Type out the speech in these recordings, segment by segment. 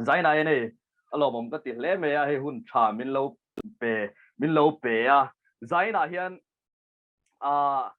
Zainai a nei a lawmawm ka ti hle mai a, hei hun tha min lo pe min lo pe a. Zainah hian a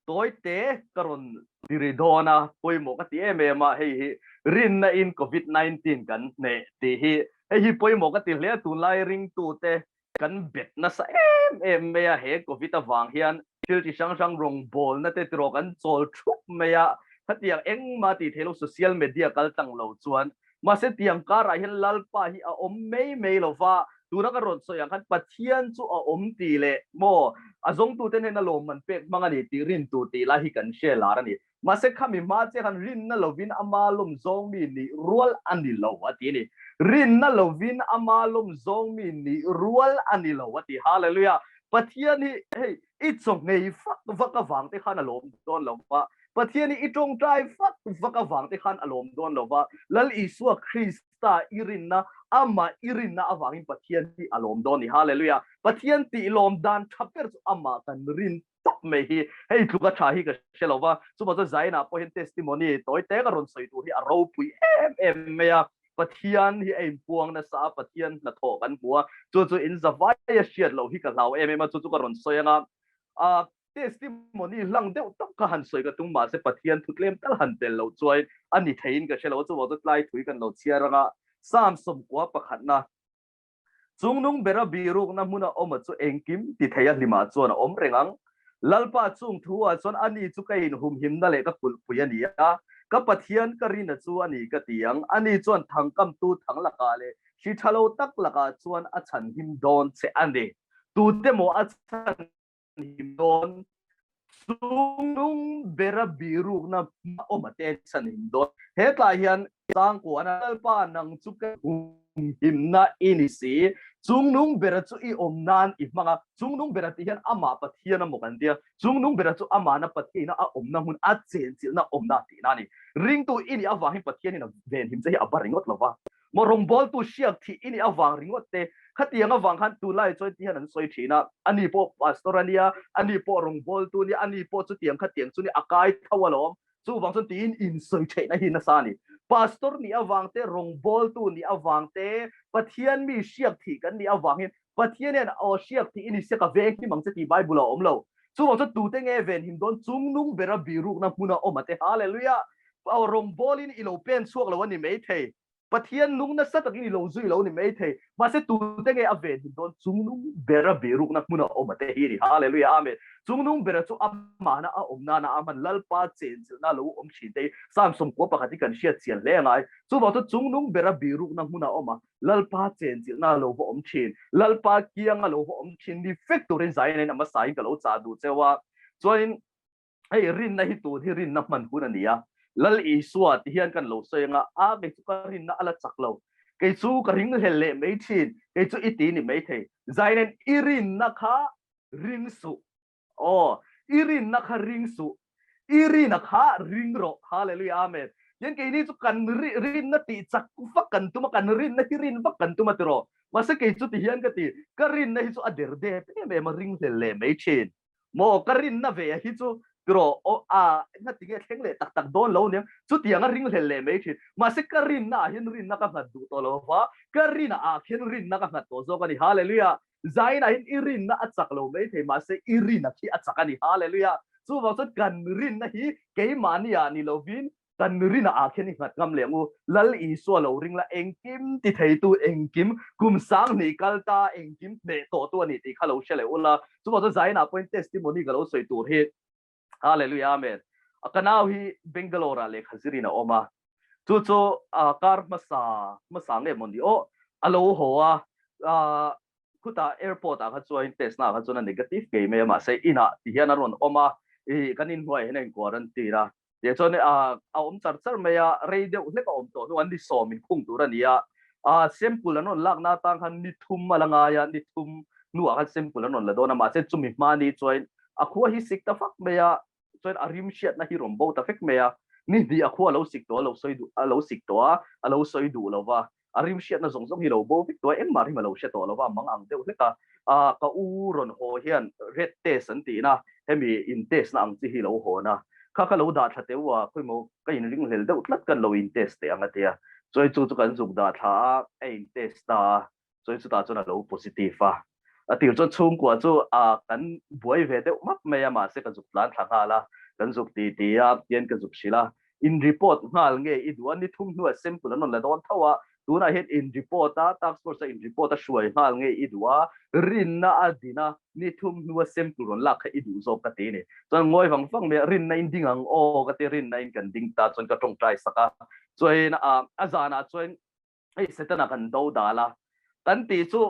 tawi te ka rawn ti ri dawn a, pawimawh ka ti em em a, hei hi rinna in Covid 19 kan hneh tih hi hei hi pawimawh ka ti hle a, tunlai ringtute kan bet nasa em em mai a, he Covid avang hian thil chi hrang hrang rawngbawlna te tiraw kan chawl thup mai a, khatiang engmah tih theih lo social media kal tlang lo chuan mahse tiang karah hian Lalpa hi a awm mai mai lo va, tuna ka rawn sawi ang khan Pathian chu a awm tih leh maw a zawngtute hnena lawmman pek hmang a ni tih rin tur tih lai hi kan hre lar a ni. Mahse khami hma che khan rinna lovin ama lawm zawng mi nih rual a ni lo a ti a ni. Rinna lovin ama lawm zawng mi nih rual a ni lo a ti. Hallelujah! Pathian hi hei i chaw nghei fak vak avang te khan a lawm dawn lo va, Pathian hi i tawngtai fak vak avang te khan a lawm dawn lo va, Lal Isua Krista i rinna, amah i rinna avangin Pathian hi a lawm dawn a ni. Hallelujah! Pathian tih lawm dan tha ber chu amah kan rin tawp mai hi hei tluka tha hi ka hre lo va, chuvang chuan Zainah pawh hian testimony tawi tek a rawn sawi tur hi a ropui em em mai a, Pathian hi a inpuang nasa a, Pathian hnathawh kan hmu a, chu chu in zavai a hriat loh hi ka hlau em em a, chu chu ka rawn sawi anga a testimony hlang deuh tak ka han sawi ka tum mahse Pathian thu tlem tal han tel loh chuan a ni theiin ka hre lo a, chuvang chu tlai thui kan lo chhiar anga Psalm 90 pakhatna Chungnung bera birukna hmuna awma chu engkim ti thei a hlimah chuan a awm reng ang. Lalpa chung thu ah chuan ani chu ka inhumhimna leh ka kulhpui a ni a, ka Pathian ka rina chu a ni ka ti ang. Ani chuan thangkamtu thang lakah leh hri tha lo tak lakah chuan a chhanhim dawn che a ni. Tute maw a chhan him dawn chungnung bera birukna hma awm a te chhan him dawn. He tlai hian Sangkuana Lalpa nang chu ka humhimna i ni si, chungnung bera chu i awm nan i hmang a, chungnung bera tih hian amah Pathian a maw kan tia, chungnung bera chu amahna Pathianina a awmna hmun a chenchilhna awmna tihna a ni. Ringtu i nih avangin Pathianin a venhim che hi a ba ringawt lo va. Maw rawngbawltu hriak thih i nih avang ringawt te, khatiang avang khan tunlai chuan ti hian an sawi thin a, ani pawh pastor a nia, ani pawh rawngbawltu a nia, ani pawh chutiang khatiang chu ni a kai tho alawm, chuvang chuan tiin insawi theihna hi nasa a ni. Pastor nih avang te, rawngbawltu nih avang te, Pathian mi hriak thih kan nih avangin Pathian hian aw hriak thih i ni sia ka venghim ang che tih Bible ah a awm lo. Chuvang chuan tute nge venhim dawn chungnung bera birukna hmuna awm a te. Hallelujah! Aw rawngbawlin i lo pen chhuak lo a ni maithei. Pathian nung nasa takin i lo zui lo a ni maithei. Mahse tute nge a venhim dawn chungnung bera birukna hmuna awm a te hi a ni. Hallelujah! Amen! Chungnung bera chu amahna a awm nana a hman Lalpa chenchilhna lo awm thin te hi Psalm 91 hi kan hriat chian hle a ngai. Chuvang chuan chungnung bera birukna hmuna awm a Lalpa chenchilhna lo va awm thin, Lalpa kianga lo va awm thin ni vek turin Zion-in a hmasain ka lo chah duh cheu a. Chuanin hei rinna hi tun hi rinna hman hun a ni a, Lal Isua ti hian kan lo sawi anga, a kei chu ka rinna a la chak lo, kei chu ka ringhlel leh mai thin, kei chu i ti ni mai thei. Zion-in i rinna kha ring suh. Aw, i rinna kha ring suh, i rina kha ring rawh. Hallelujah, Amen. Tian keini chu kan rinna tih chak vak kan tum a, kan rinna hi rin vak kan tum a tiraw. Mahse kei chu ti hian ka ti, ka rinna hi chu a der dep em em a, ring hlel leh mai thin. Maw, ka rinna ve a hi chu tiraw, aw, a, engati nge thleng leh tak tak dawn lo aniang, chutiang a ring hlel leh mai thin. Mahse ka rinna ah hian rinna ka nghat duh tawh lo va, ka rina ah khian rinna ka nghat tawh zawk a ni. Hallelujah. Zainah hian i rinna a chak lo mai thei mahse i rinna khi a chak a ni. Hallelujah! Chuvang chuan kan rinna hi keimahni ah ni lovin kan rinna ah khian i nghat ngam leh ang u. Lal Isua lo ring la, engkim ti theitu, engkim kum sanghnih kal ta, engkim hneh tawhtu a ni tih kha lo hre leh ula. Chuvang chuan Zainah pawhin testimony ka lo sawi tur hi Hallelujah Amen. Ka nau hi Bangalore ah lehkha zirin a awm a, chu chu kar hmasa hmasa nge maw ni aw a lo haw a, khutah airport ah kha chuan test na ah kha chuan a negative ngei mai a, mahse inah ti hian a rawn awm a, i kan inhnuai hian a in quarantine a, tichuan a awm char char mai a, rei deuh hlek a awm tawh hnu an ni sawm inkhung tur a ni a, sample an rawn lakna atang khan ni thum a la ngai a, ni thum hnuah khan sample an rawn la dawn a, mahse chumi hma ni chuan a khua hi sik ta fak mai a, chuan a rim hriatna hi rawn bo ta vek mai a, ni hnih a khua a lo sik tawh a lo sawi duh a lo sik tawh a, a lo sawi duh lo va, a rim hriatna zawng zawng hi lo bo vek tawh a, engmah rim a lo hre tawh lo va, a mang ang deuh hlek a, ka u rawn haw hian red test an tihna hemi in test na ang chi hi lo hawn a, kha ka lo dah thla teuh a, khawimaw ka inringhlel deuh tlat kan lo in test teh ang a tia. Chuan chu chu kan zuk dah thla a, a in test ta a, chuan chutah chuan a lo positive a. A tir chuan chhungkua chu a kan buai ve deuh map mai a, mahse ka zuk tlan thla nghal a, kan zuk ti ti a, tian ka zuk hrilh a, in report nghal nge i duh a, ni thum hnuah sample an rawn la dawn tho a, tunah hian in report a, task force a in report a hruai nghal nge i duh a, rinna a din a, ni thum hnua sample rawn lak kha i duh zawk ka ti a ni. Chuan ngawi vang vang mai a, rinna in ding ang aw ka ti, rinna in kan ding ta chuan ka tawngtai sak a, chuan a zanah chuan hei Setana kan do dal a, kan tih chu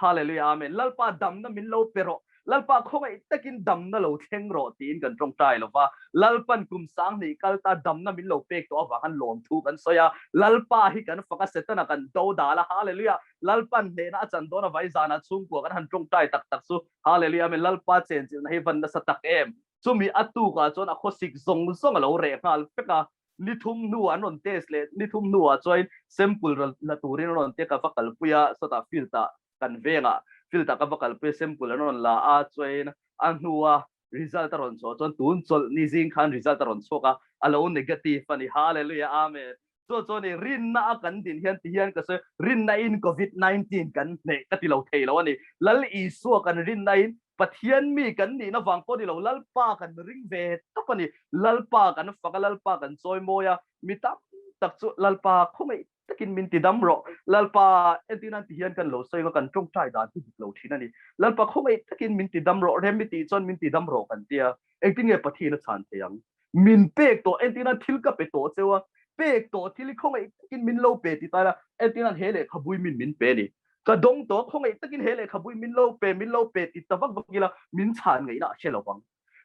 Hallelujah Amen Lalpa damna min lo pe rawh, Lalpa khawngaih takin damna lo thleng rawh tiin kan tawngtai lo va, Lalpan kum sanghnih kal ta damna min lo pek tawh avang han lawmthu kan sawi a, Lalpa hi kan fak a, Setana kan do dal a, Hallelujah Lalpan hnehna a chan dawn a vai zanah chhungkua kan han tawngtai tak tak chu Hallelujah Amen Lalpa chenchilhna hi van nasa tak em, chumi a tukah chuan a khawsik zawng zawng a lo reh nghal vek a, Ni thum hnu an rawn test leh ni thum hnuah chuan sample la turin an rawn tia ka va kalpui a, sawtah field ah kan vengah field ah ka va kalpui a sample an rawn la a, chuan a hnua result a rawn chhuah chuan tun chawlh ni zing khan result a rawn chhuak a, a lo negative a ni. Hallelujah Amen. Chu chuan i rinna a kan din hian ti hian ka sawi rinna in covid 19 kan hneh ka ti lo thei lo a ni. Lal Isua kan rinna in Pathian mi kan nihna vang pawh ni lo, Lalpa kan ring ve tawp a ni. Lalpa kan fak a, Lalpa kan chawi mawi a, mi tam tak chu Lalpa khawngaih takin min ti dam rawh. Lalpa entir nan ti hian kan lo sawi a, kan tawngtai dan hi dik lo thin a ni. Lalpa khawngaih takin min ti dam rawh, rem i tih chuan min ti dam rawh kan ti a, engtin nge Pathian a chhan thei ang? Min pek tawh, entir nan thil ka pe tawh cheu a, pek tawh thil hi khawngaih takin min lo pe ti ta ila, entir nan he lehkhabui min min pe a ni. Ka dawng tawh, khawngaih takin he lehkhabui min lo pe, min lo pe ti ta vak vak ila min chhan ngaihna a hre lo vang.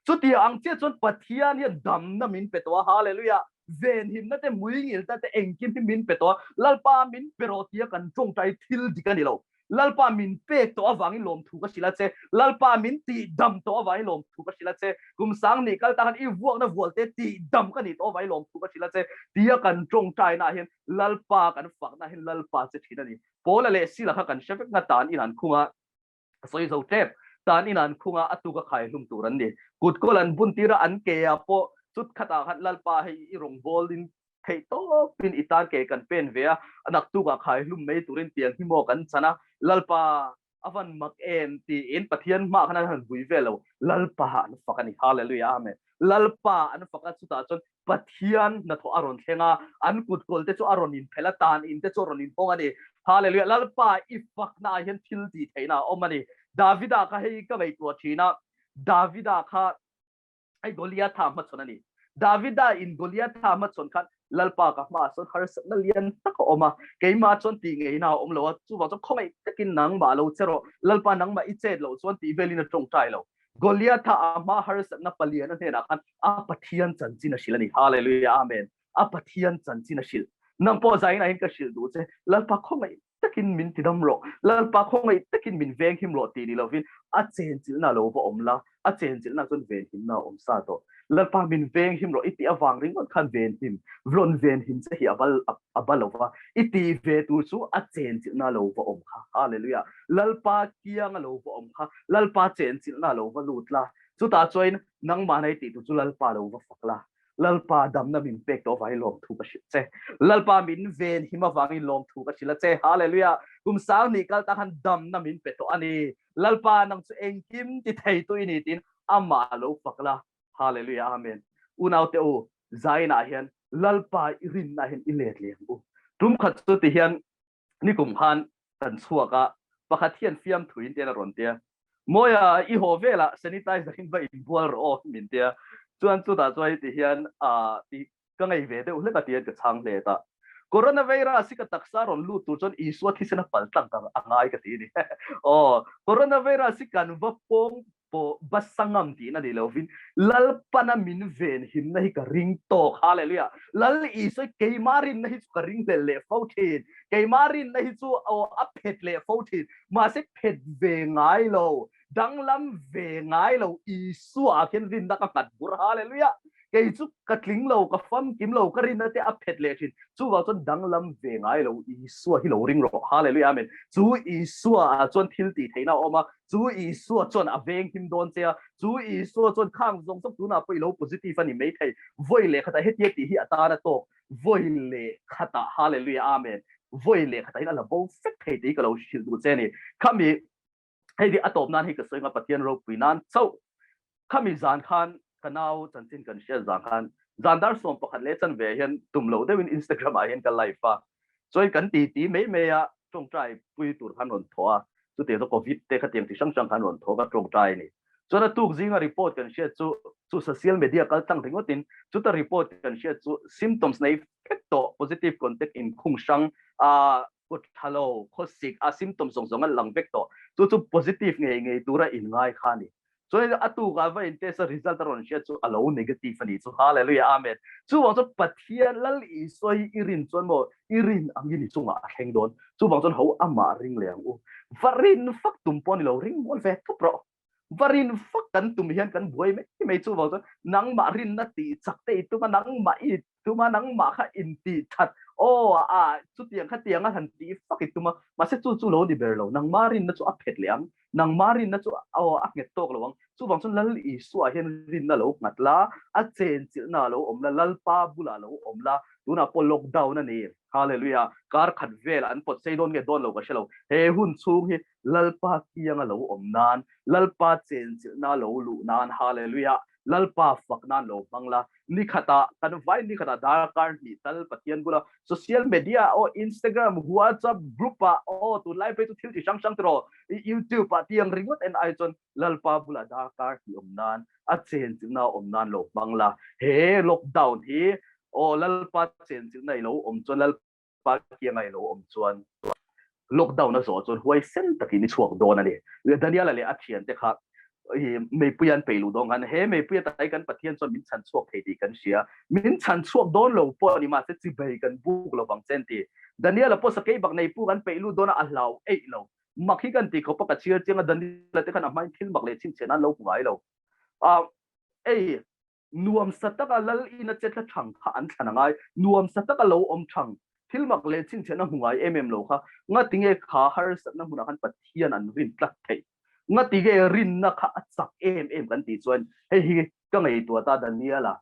Chuti ang chiah chuan Pathian hian damna min pe tawh a, Hallelujah! Venhimna te, muingilna te engkim hi min pe tawh a, Lalpa min pe rawh tia kan tawngtai thil dik a ni lo. Lalpa min pek tawh avangin lawmthu ka hrilh a che, Lalpa min tih dam tawh avangin lawmthu ka hrilh a che, kum sang nih kal tak khan i vuakna vualte tih dam ka nih tawh avangin lawmthu ka hrilh a che tia kan tawngtaina ah hian Lalpa kan fakna hian Lalpa che thin a ni. Paula leh Sila kha kan hre vek nga tan in an khung a, a sawi zo tep. Tan in an khung a, a tuk a khai hlum tur an ni. Kut kawl an bun tir a, an ke ah pawh chut khatah khan Lalpa hei i rawngbâwl in theih tawp in i tan ke kan pen ve a, a naktuk ah khai hlum mai turin tiang hi maw kan chan a, Lalpa a van mak em tiin Pathian hmaah khan an han vui ve lo, Lalpa an fak a ni. Hallelujah Amen. Lalpa an fak a, chutah chuan Pathian hnathawh a rawn thleng a, an kut kawl te chu a rawn inphelh a, tan in te chu a rawn inhawng a ni. Hallelujah! Lalpa i fakna ah hian thil tih theihna a awm a ni. Davida kha hei ka ngaihtuah thin a, Davida kha hei Goliatha hmachhawn a ni. Davida in Goliatha hmachhawn khan Lalpa ka hmaah chuan harsatna lian tak a awm a, keimah chuan tih ngeina a awm lo a, chuvang chuan khawngaih takin nangmah lo che rawh, Lalpa nangmah i chet loh chuan tih velin a tawngtai lo. Goliatha a hma harsatna palian a hnenah khan a Pathian chanchin a hrilh a ni. Hallelujah Amen. A Pathian chanchin a hrilh. Nang pawh zainah hian ka hrilh duh che, Lalpa khawngaih takin min tidam rawh, Lalpa khawngaih takin min venghim rawh tih ni lovin a chenchilhna lo va awm la, a chenchilhna chuan venhimna a awm sa tawh. Lalpa min venghim rawh i tih avang ringawt khan venhim, rawn venhim che hi a bal a ba lo va, i tih ve tur chu a chenchilhna lo va awm kha. Hallelujah. Lalpa kianga lo va awm kha, Lalpa chenchilhna lo va lut la, chutah chuan nangmah nei tih tur chu Lalpa lo va fak la, Lalpa damna min pek tawh avangin lawmthu ka hrilh che, Lalpa min ven him avangin lawmthu ka hrilh a che, Hallelujah, kum sang nih kal ta khan damna min pe tawh a ni, Lalpa nang chu engkim ti thei tu i ni tiin amah lo fak la, Hallelujah, Amen. Unaute u, zainah hian Lalpa i rinna hian i let leh ang u. Tum khat chu ti hian Nikum khan kan chhuak a, pakhat hian fiamthuin te a rawn tia, Mawia, i haw velah sanitizer in va inbual rawh aw min tia. Chuan chutah chuan heti hian ti ka ngei ve deuh hlek a ti hian ka chhang hle ta. Coronavirus hi ka taksa rawn lut tur chuan Isua thisen a pal tlang ka a ngai ka ti a ni. Aw, coronavirus hi kan va pawng pawh Basangam tihna ni lovin Lalpana min ven himna hi ka ring tawk. Hallelujah! Lal Isua hi keimah rinna hi chu ka ring hlel leh fo thin. Keimah rinna hi chu aw a phet leh fo thin. Mahse phet ve ngai lo, danglam ve ngai lo Isua ah khian rinna ka nghat bur. Hallelujah! Kei chu ka tling lo, ka famkim lo, ka rinna te a phet leh thin. Chuvang chuan danglam ve ngai lo Isua hi lo ring rawh. Hallelujah! Amen! Chu Isua ah chuan thil tih theihna a awm a, Chu Isua chuan a veng him dawn che a, chu Isua chuan khang zawng zawng tunah pawh i lo positive a ni maithei, vawi leh khatah hetia tih hi a tan a tawk. Vawi leh khatah Hallelujah Amen vawi leh khatah hian a la bo vek thei tih hi ka lo hrilh duh che a ni. Khami hei hi a tawp nan hi ka sawi anga Pathian ropui nan chauh khami zan khan ka nau chanchin kan hriat zan khan zan dar 11 leh chanve hian tum loh deuhin Instagram ah hian ka live a chuan kan ti ti mai mai a tawngtai pui tur khan rawn thaw a chutiang chu covid te khatiang chi hrang hrang khan rawn thaw ka tawngtai a ni chuan a tuk zinga report kan hriat chu chu social media kal tlang ringawt in chuta report kan hriat chu symptoms nei vek tawh positive contact in khung hrang a kut tha lo, khawsik, a symptoms zawng zawng a lang vek tawh. Chu chu positive ngei ngei tura in ngai kha a ni. Chuan a tukah va in test a result a rawn hriat chu a lo negative a ni chu. Hallelujah Amen. Chuvang chuan Pathian Lal Isua hi i rin chuan maw i rin angin i chungah a thleng dawn. Chuvang chuan ho amah ring leh ang u. Va rin fak tum pawh ni lo, ring mual ve thup rawh. Va rin fak kan tum hian kan buai mai mai chuvang chuan nangmah rinna tih chak te i tum a, nangmah i tum a, nangmah kha intih that aw a chutiang khatiang a han tih fak i tum a, mahse chu chu lo ni ber lo, nangmah rinna chu a phet leh ang, nangmah rinna chu aw a nghet tawk lo ang, chuvang chuan Lal Isua hian rinna lo nghat la, a chenchilhna a lo awm la, Lalpa bulah a lo awm la, tunah pawh lockdown a ni, Hallelujah, kar khat vel an pawt sei dawn nge dawn lo ka hre lo, he hun chhung hi Lalpa kianga lo awm nan, Lalpa chenchilhna lo luh nan, Hallelujah, Lalpa fak nan lo hmang la. Ni khatah, kan vai ni khatah darkar hnih tal Pathian bula social media aw Instagram, WhatsApp group ah aw tunlai phei chu thil chi hrang hrang tiraw YouTube ah tiang ringawt en ai chuan Lalpa bula darkar hnih awm nan, a chenchilhna awm nan lo hmang la. He lockdown hi aw Lalpa chenchilhna i lo awm chuan Lalpa Party-a ngaih lo awm chuan lockdown a zawh chuan huaisen takin i chhuak dawn a ni. Daniel-a leh a thiante kha meipui an peih luh dawn khan he meipui atai kan Pathian chuan min chhan chhuak thei tih kan hria. Min chhan chhuak dawn lo pawh a ni mahse chibei kan buk lovang che an ti. Daniel-a pawh sakei bak nei puk an peih lut dawn a, a hlau eih lo. Mak hi kan ti khawp a, ka chhiar chiang a, Daniel-a te khan a hmain thil mak leh chhinchhiah nan lo hmu ngai lo. Ei! Nuamsa taka lal ina che thla thang kha an thlan a ngai. Nuamsa taka lo awm thang, thil mak leh chhinchhiahna hmu ngai em em lo kha ngatinge kha harsatna hmunah khan Pathian an rin tlat theih? Ngatinge rinna kha a chak em em kan tih chuan hei hi ka ngaihtuah ta Daniela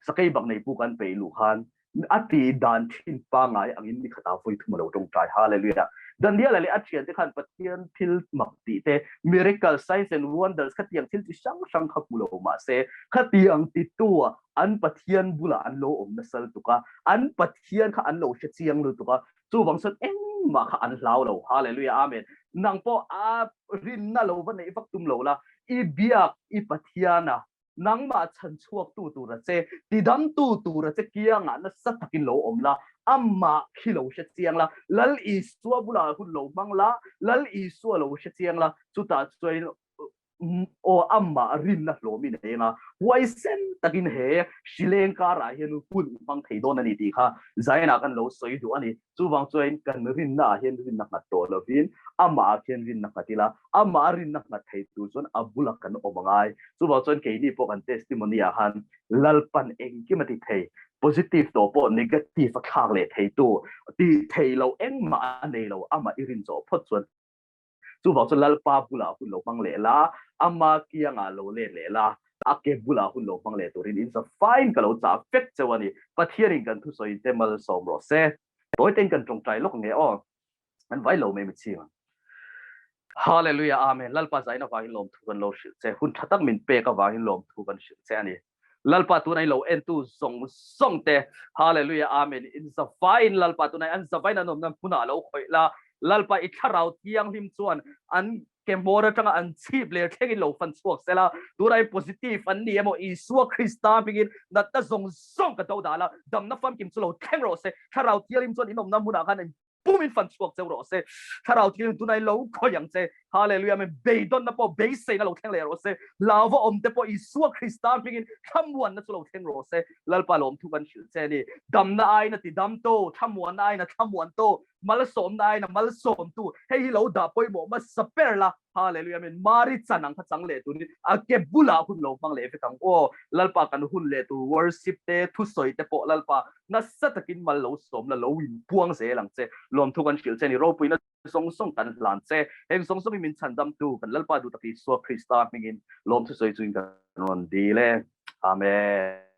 sakei bak nei pu kan peih luh khan A tih dan thin pangngai angin ni khatah vawi thum a lo tawngtai. Hallelujah! Daniela leh a thiante khan Pathian thil mak tih te, miracle, signs and wonders khatiang thil chi hrang hrang kha hmu lo mah se, khatiang titu an Pathian bulah an lo awm nasa lutuk a, an Pathian kha an lo hre chiang lutuk a, chuvang chuan engmah kha an hlau lo. Hallelujah! Amen! Nang pawh a rinna lo va neih vak tum lo la, i biak i Pathiana Nangmah chhan chhuaktu tura che, tidamtu tura che kiangah nasa takin lo awm la, amah khi lo hre chiang la, Lal Isua bulah hun lo hmang la, Lal Isua lo hre chiang la, chutah chuan aw amah rinna hlawm i nei anga huaisen takin he hrileng karah hian hun i hmang thei dawn a ni tih kha Zion-ah kan lo sawi duh a ni. Chuvang chuan kan rinna ah hian rinna nghat tawh lovin amah ah khian rinna nghat ila, amah a rinna nghat thei tur chuan a bulah kan awm a ngai. Chuvang chuan keini pawh kan testimony ah khan Lalpan engkim a ti thei, positive tawh pawh negative a thlak leh theitu, tih theih loh engmah a nei lo, amah i rin zawh phawt chuan. Chuvang chuan Lalpa bulah hun lo hmang leh la, ama kiangah lo let leh la, a ke bulah hun lo hmang leh turin in za faiin ka lo chah vek cheu a ni. Pathianin kan thusawi te malsawm rawh se. Tawi tein kan tawngtai lawk nge aw. An vai lo mai mi ching. Hallelujah Amen. Lalpa zaina vangin lawmthu kan lo hrilh che. Hun tha tak min pek avangin lawmthu kan hrilh che a ni. Lalpa tunai lo entu zawng zawng te Hallelujah Amen in zavaiin Lalpa tunai an zavaiin an awmna hmunah lo khawih la Lalpa i thlarau thianghlim chuan an ke hmawr atanga an chhip leh thlengin lo fan chhuak sela tunai positive an ni emaw Isua Krista hmingin natna zawng zawng ka do dah la damna famkim chu lo thleng rawh se thlarau thianghlim chuan in awmna hmunah khan in pumin fan chhuak cheu rawh se thlarau thianghlim tunai lo khawih ang che hallelujah amen beidawnna pawh beiseina lo thleng leh rawh se lava awm te pawh Isua Krista hmingin thlamuanna chu lo thleng rawh se Lalpa lawmthu kan hrilh che ni damna aina ti dam tu thlamuanna aina thlamuan tu malsawmna aina malsawm tu hei hi lo dah pawimawh hmasa ber la hallelujah amen Mari chan ang kha chang leh turin a ke bulah hun lo hmang leh vek ang aw Lalpa kan hun leh tur worship te thusawi te pawh Lalpa Nasa takin mal lo sawm la lo in puang zel ang che. Lawmthu kan hrilh che ni ropuina zawng zawng kan hlan che. Heng zawng zawngin min chhandamtu kan Lalpa duh tak Isua Krista hmingin lawmthu sawi chuin kan rawn dil e. Amen.